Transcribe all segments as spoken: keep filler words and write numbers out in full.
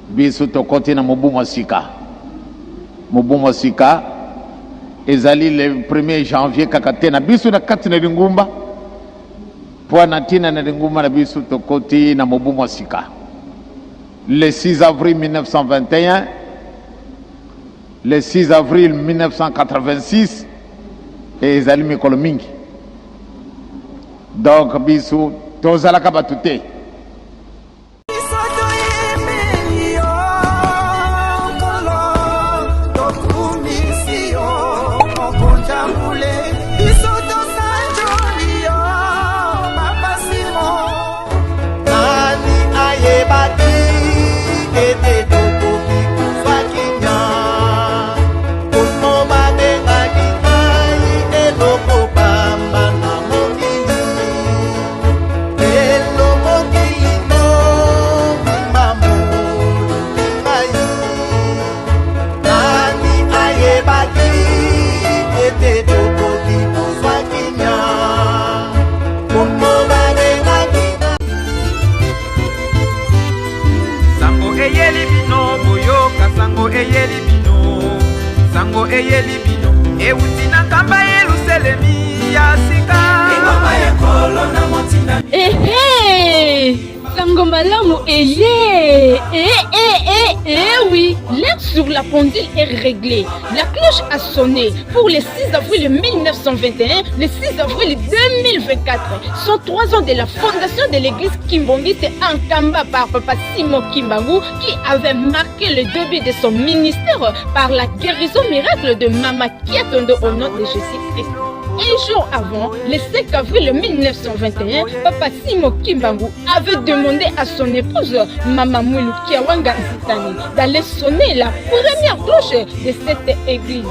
Biso tokoti na mobu mwa sika. Mobu mwa sika ezali le premier janvier kaka te na biso na kati na lingumba. Mpo na ntina na lingumba na biso tokoti na mobu mwa sika. Le six avril mille neuf cent vingt et un, le six avril mille neuf cent quatre-vingt-six, ezali mikolo mingi. Donc biso tozalaka bato te. Biso toyembeli yo, Nkolo, tokumisi yo, mokonzi ya bule. Biso tosanjoli yo, Papa Simon. Nani ayebaki ete tokoki kozwa kimia? Kombo babengaki ngai eloko pamba na mokili. Lelo mokili mobimba moluli ngai. Nani ayebaki ete tokoki kozwa kimia? Kombo babengaki ngai. Sango eyeli bino, boyoka, sango eyeli bino. Sango eyeli bino, euti na nkamba Yelusalemi ya sika. Lingomba ya Nkolo na motinda. Ehe! Sango malamu eye! Eh, eh, eh, eh oui! L'heure sur la pendule est réglée. La cloche a sonné pour le six avril mille neuf cent vingt et un, le six avril deux mille vingt-quatre. Cent trois ans de la fondation de l'église kimbangiste encamba par Papa Simon Kimbangu, qui avait marqué le début de son ministère par la guérison miracle de Mama Kiatondo au nom de Jésus-Christ. Un jour avant, le cinq avril mille neuf cent vingt et un, Papa Simon Kimbangu avait demandé à son épouse, Mama Mwilu Kiawanga Nzitani, d'aller sonner la première cloche de cette église.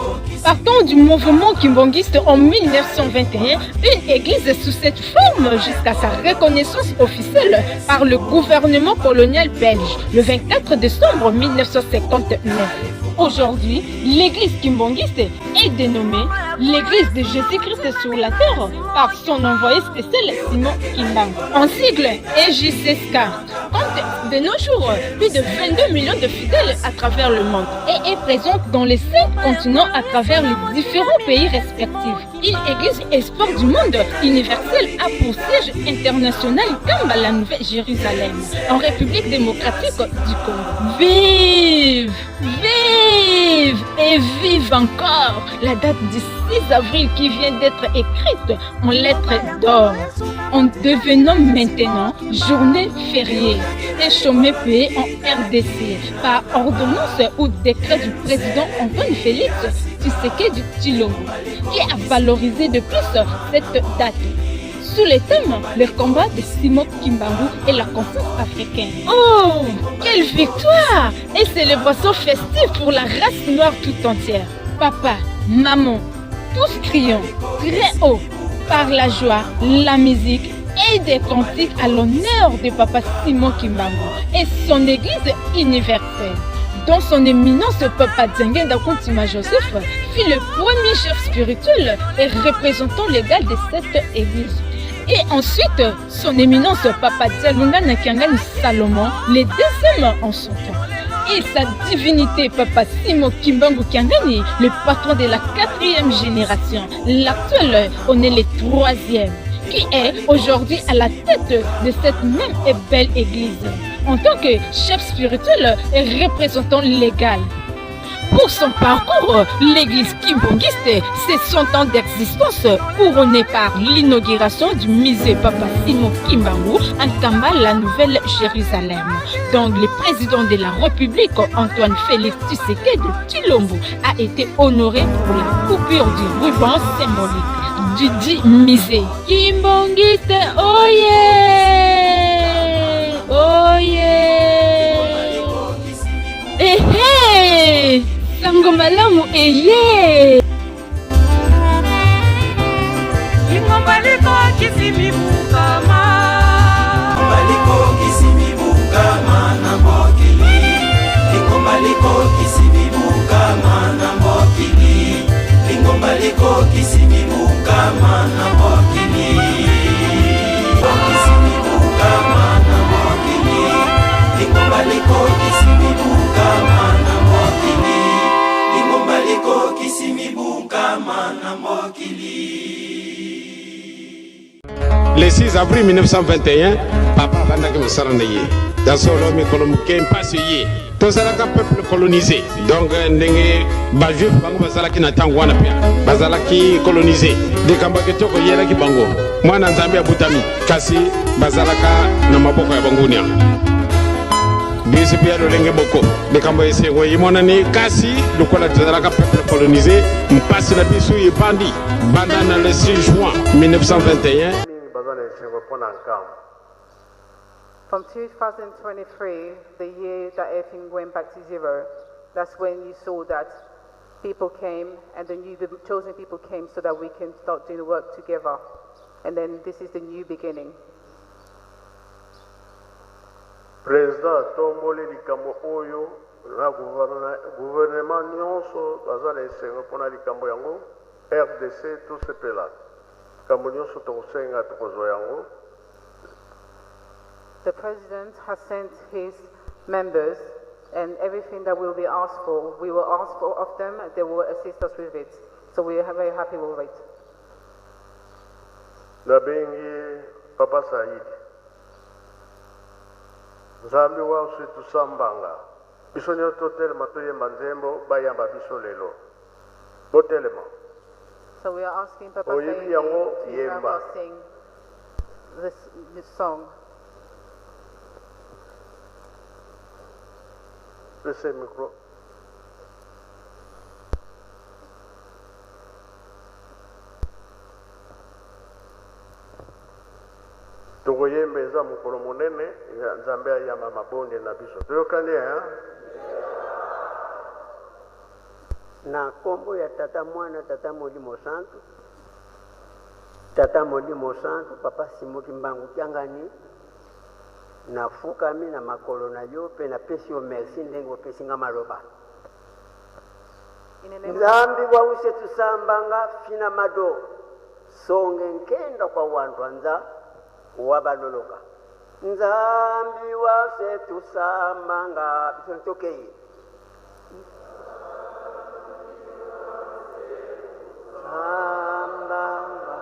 Partant du mouvement kimbangiste en mille neuf cent vingt et un, une église sous cette forme jusqu'à sa reconnaissance officielle par le gouvernement colonial belge le vingt-quatre décembre mille neuf cent cinquante-neuf. Aujourd'hui, l'église kimbangiste est dénommée l'église de Jésus-Christ sur la terre par son envoyé spécial Simon Kimbangu. En sigle, E J C S K. Compte de nos jours plus de vingt-deux millions de fidèles à travers le monde et est présente dans les cinq continents à travers les différents pays respectifs. Une église espoir du monde universel a pour siège international Nkamba, la Nouvelle-Jérusalem, en République démocratique du Congo. Vive! Vive et vive encore la date du six avril qui vient d'être écrite en lettres d'or, en devenant maintenant journée fériée et chômée payée en R D C par ordonnance ou décret du président Antoine Félix Tshisekedi Tshilombo, qui a valorisé de plus cette date sous le thème le combat de Simon Kimbangu et la conscience africaine. Oh, quelle victoire et célébration festive pour la race noire tout entière. Papa, maman, tous crions très haut par la joie, la musique et des cantiques à l'honneur de Papa Simon Kimbangu et son église universelle, dont son éminence Papa Diangienda Kuntima Joseph fut le premier chef spirituel et représentant légal de cette église. Et ensuite, son éminence Papa Dialungana Kiangani Salomon, le deuxième en son temps. Et sa divinité Papa Simon Kimbangu Kiangani, le patron de la quatrième génération. L'actuel, on est le troisième, qui est aujourd'hui à la tête de cette même et belle église, en tant que chef spirituel et représentant légal. Pour son parcours, l'église kimbangiste, ses cent ans d'existence, couronnée par l'inauguration du musée Papa Simon Kimbangu, Nkamba, la Nouvelle-Jérusalem, dont le président de la République, Antoine Félix Tshisekedi Tshilombo, a été honoré pour la coupure du ruban symbolique du dit musée. Kimbangiste, oye! Oye! Ehe! Sango malamu eye! Lingomba likokisi mibu nkama. Lingomba likokisi mibu nkama na mokili. Lingomba likokisi mibu nkama na mokili. Lingomba likokisi mibu nkama na mokili. Likokisi mibu nkama na mokili. Lingomba likokisi mibu Kokisi mibu nkama na mokili. Le six avril mille neuf cent vingt et un, papa abandaki mosala na ye. Ya solo, mikolo moke mpasi eye. Tozalaka peuple colonisé. Donc, euh, ndenge ba juifs bango bazalaki na ntango wana pe, bazalaki colonisé. Likambo ya kitoko eyelaki bango. Mwana Nzambe abotami, kasi bazalaka na maboko ya bangunia. Biso pe ya lolenge moko. Likambo ya esengo emonani, kasi lokola tozalaka peuple colonisé, mpasi na biso ebandi banda na le six juin mille neuf cent vingt et un. Mingi baza na esengo mpo na nkama. From two thousand twenty-three, the year that everything went back to zero, that's when you saw that people came and the new, the chosen people came so that we can start doing the work together. And then this is the new beginning. Président atomboli likambo oyo na gouverne-, gouvernement nyonso baza na esengo mpo na likambo yango. R D C, tosepela. Likambo nyonso tokosenga, tokozwa yango. The president has sent his members, and everything that will be asked for, we will ask for of them, they will assist us with it. So we are very happy with it. Nabengi Papa Saïd. Nzambi wa Usetu Sambanga. Biso nyonso totelema, toyemba nzembo, bayamba biso lelo. Botelema. So we are asking Papa Oyebi Saïd yango, to help yemba. Us sing this, this song. Pesa micro. Tokoyemba, eza mokolo monene, ya Nzambe ayamba mabondeli na biso. Toyokani, hein? Na nkombo ya Tata, Mwana, Tata Molimo Santu. Tata Molimo Santu, Papa Simon Kimbangu Kiangani, nafukami na makolo na yo, mpe napesi yo merci ndenge opesi nga maloba. In the name of Nzambi wa Usetu Sambanga, fina mado, songe nkenda kwa wantu a nza, wabaloloka. Nzambi wa Usetu Sambanga, biso tokei. Sambanga,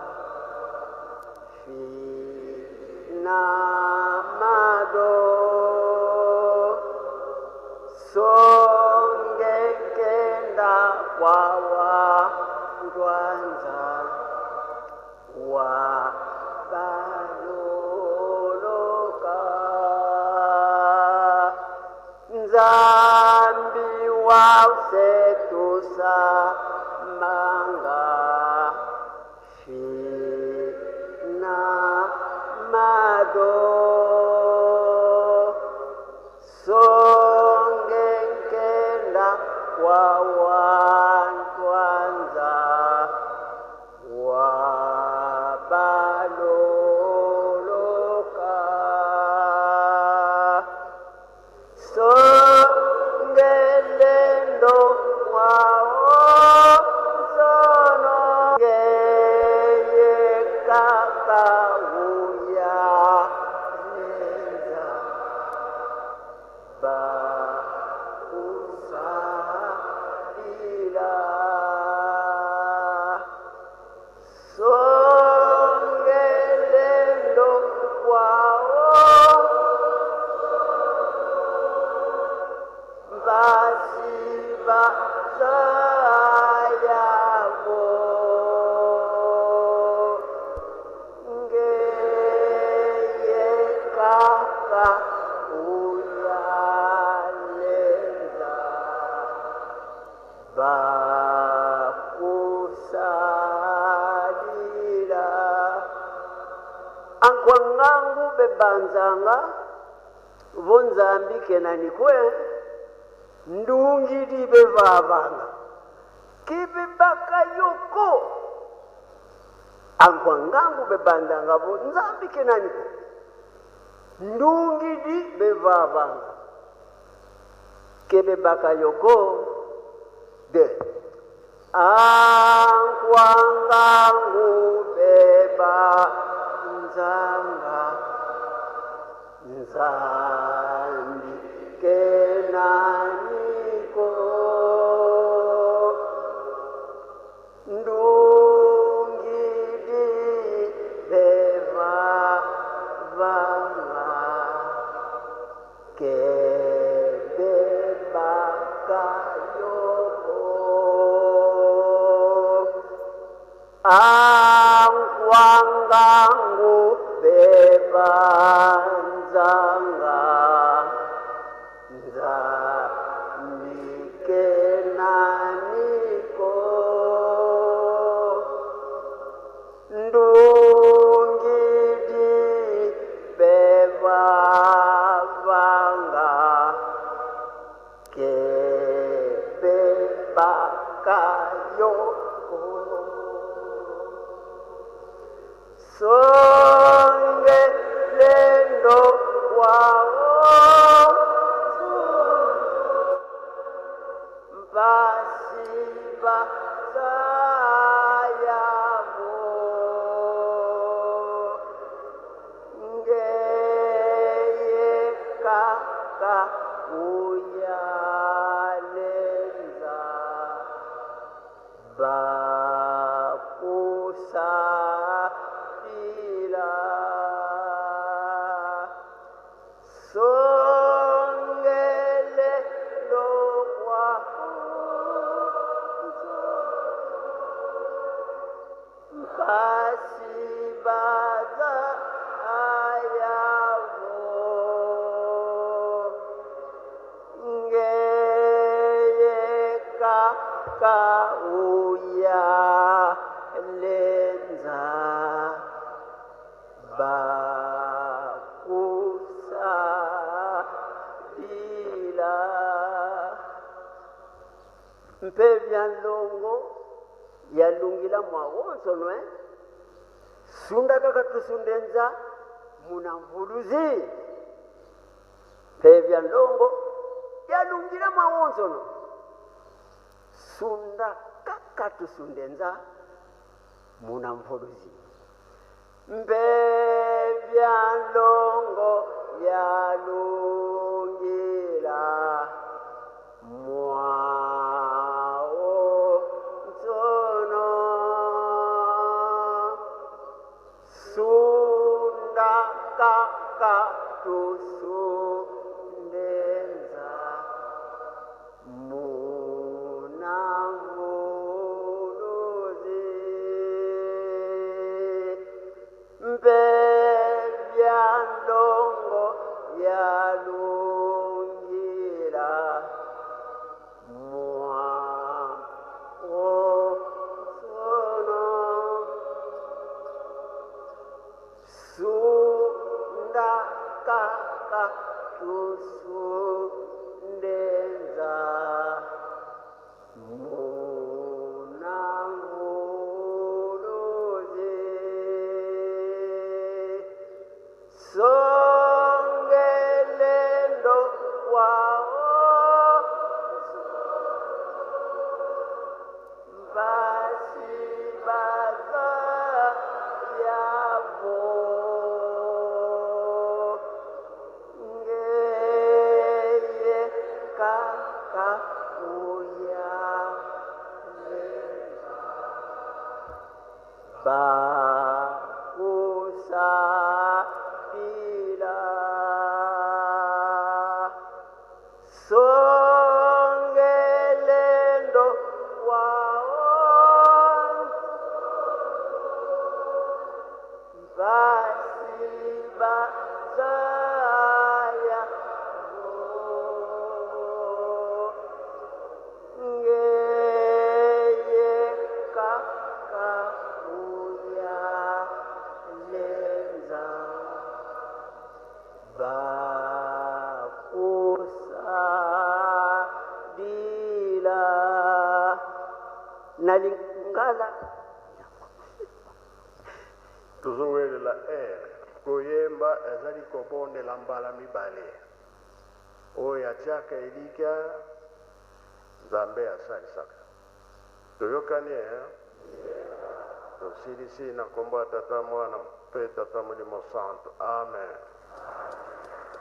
fina mado, songe nkenda kwa wantu a nza, wabaloloka. Nzambi wa Usetu Sambanga, fina mado, songe nkenda kwa wantu a nza, wabaloloka. Songe lendo wau, sono ngeye kaka uya lenza. Bakusadila. Songe lendo wau, mpasi bazaya vo, ngeye kaka uya lenza. Bakusadila. Ankwa ngangu bebanzanga vo Nzambi ke nani kwe, ndungidi bevavanga. Ke bebaka yo ko. Ankwa ngangu bebanzanga vo Nzambi ke nani kwe, ndungidi bevavanga. Ke bebaka yo ko. De. Ankwa ngangu bebanzanga, Nzambi ke nani ko. Kebebaka yo, ankwanga ngubeba nzanga, Nzambi kena ni ko. Ndungidi pe vavanga, kebebaka yo ko. Songelendo wau, mpasi bazaya vo, ngeye kaka uyalenza, bakusambila. Songelendo wau, mpasi bazaya vo, ngeye kaka uyalenza, bakusambila. Mpeve ya nlongo yalungila mwawonsono, eh? Sunda kaka tusunda e nza muna mvuluzi. Mpeve ya nlongo yalungila mwawonsono. Sunda kaka tusunda e nza muna mvuluzi. Mpeve ya nlongo yalungila mwawonsono. Sunda kaka tusunda e nza muna mvuluzi. Mpeve ya nlongo yalungila mwawonsono. Sunda kaka tusunda e nza muna mvuluzi. Songelendo wau, mpasi bazaya vo, ngeye kaka uyalenza, bakusambila. Songelendo wau, mpasi bazaya vo, ngeye kaka uyalenza, bakusambila. Na Lingala. Tozowelela, eh, koyemba ezali kobondela mbala mibale. Oyo atiaka elikya, Nzambe asalisaka. Toyokani, eh? Tosilisi na nkombo ya Tata, Mwana mpe Tata Molimo Santu. Amen.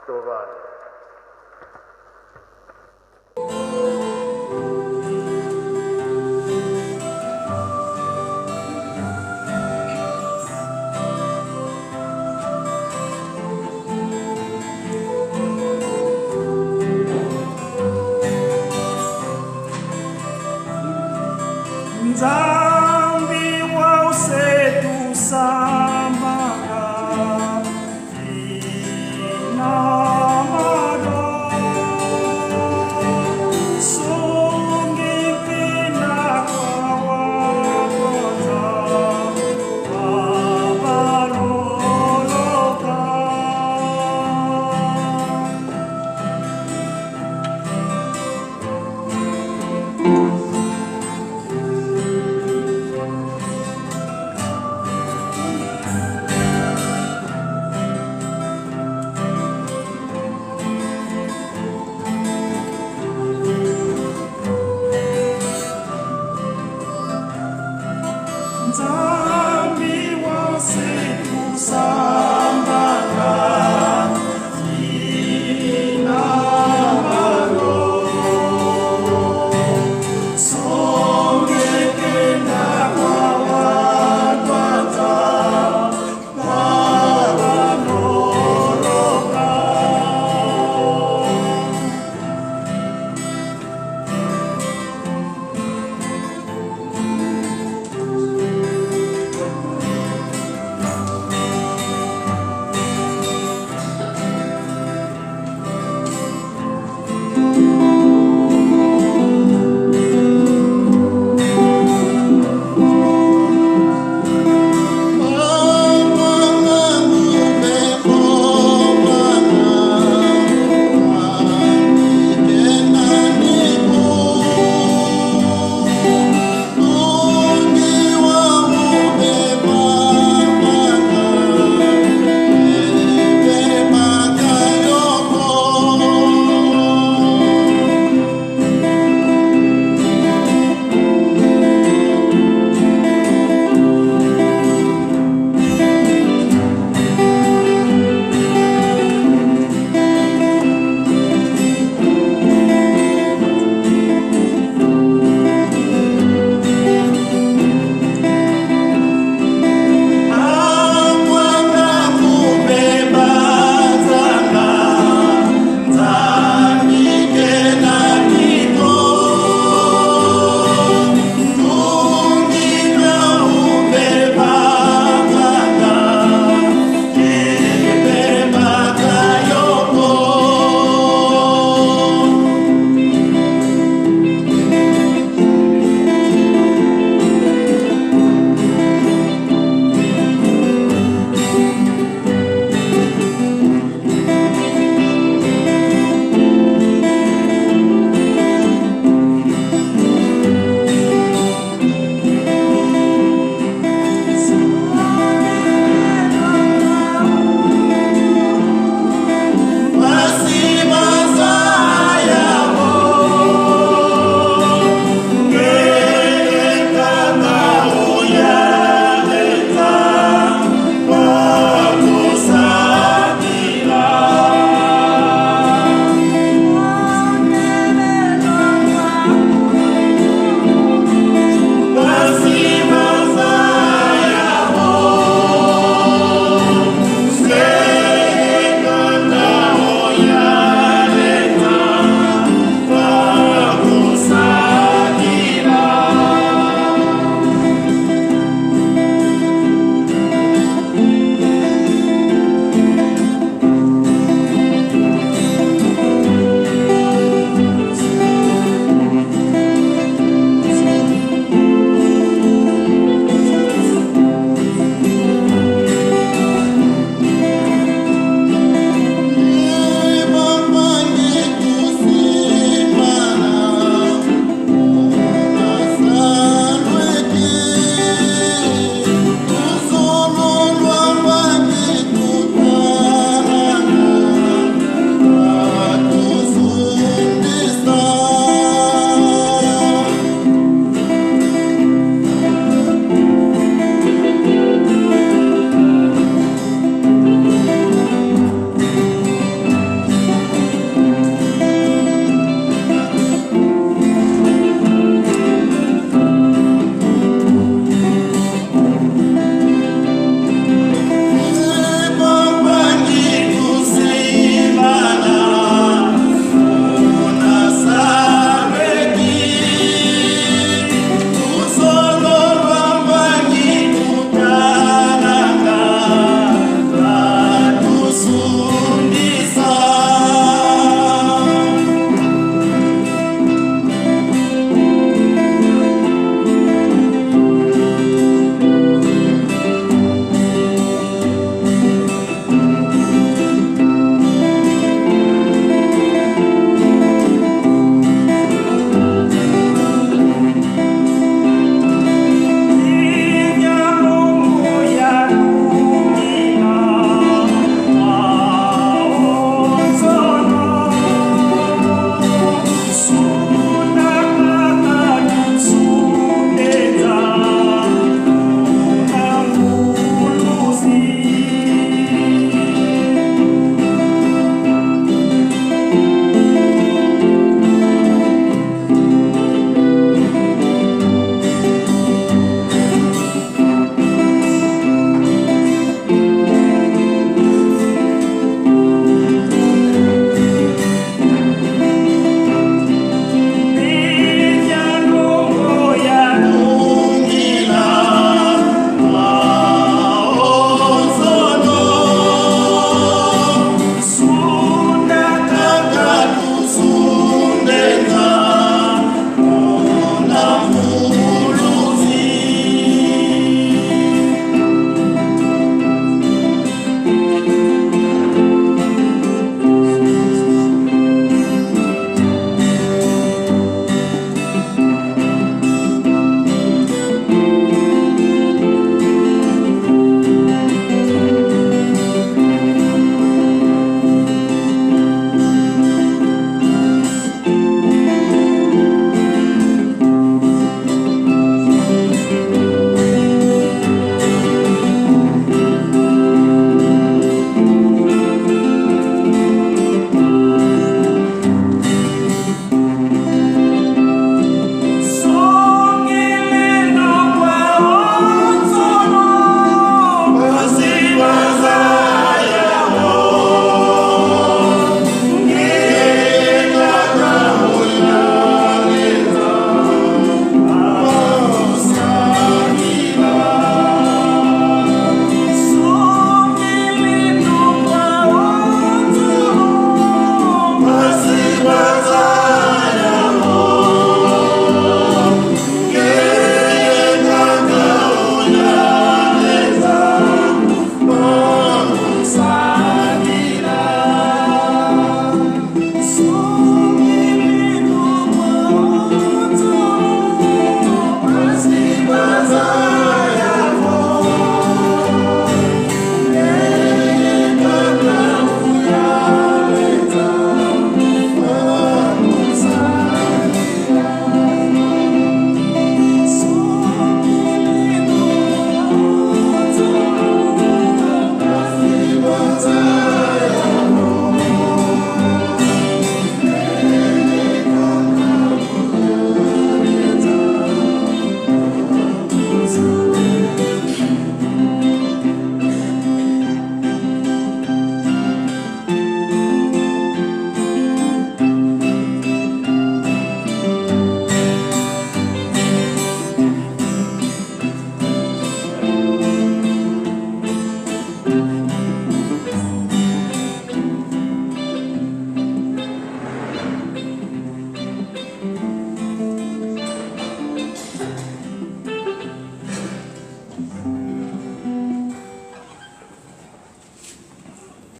Tovanda.